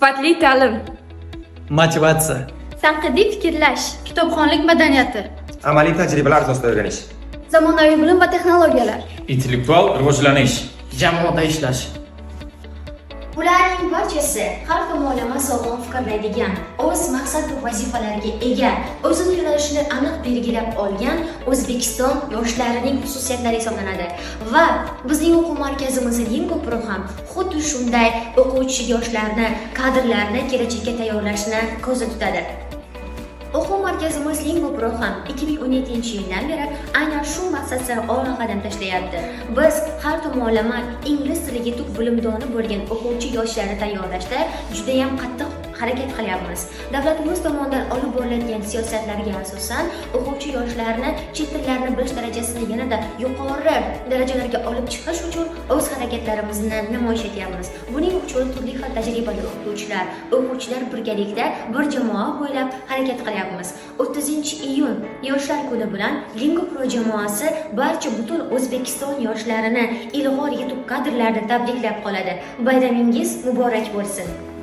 Sifatli ta'lim. Motivatsiya. Tanqidiy fikrlash. Kitobxonlik madaniyati. Amaliy tajribalar asosida o'rganish. Zamonaviy bilim va texnologiyalar. Intellektual rivojlanish. Jamoada ishlash. Bularning barchasi har tomonlama sog'lom fikrlaydigan, o'z maqsad va vazifalariga ega, o'zini yo'nalishini aniq belgilab olgan O'zbekiston yoshlarining xususiyatlari hisoblanadi. Va bizning o'quv markazimiz Lingo Pro ham xuddi shunday o'quvchi yoshlarni, kadrlarni kelajakka tayyorlashni ko'zda tutadi. O'quv markazimiz Lingo Pro ham 2017-yildan beri aynan shu maqsad sari olg'a qadam tashlayapti. Biz har tomonlama ingliz tili yetuk bilimdoni bo'lgan o'quvchi yoshlarni tayyorlashda judayam qattiq harakat qilyapmiz. Davlatimiz tomonidan olib borilayotgan siyosatlarga asosan o'quvchi yoshlarni chet tillarini bilish darajasini yanada yuqori darajalarga olib chiqish uchun o'z harakatlarimizni namoyish etyapmiz. Buning uchun turli xil tajribali o'qituvchilar, o'quvchilar birgalikda bir jamoa bo'ylab harakat qilyapmiz. 30-iyun Yoshlar kuni bilan Lingo Pro jamoasi barcha butun O'zbekiston yoshlarini, ilg'or yetuk kadrlarni tabriklab qoladi. Bayramingiz muborak bo'lsin.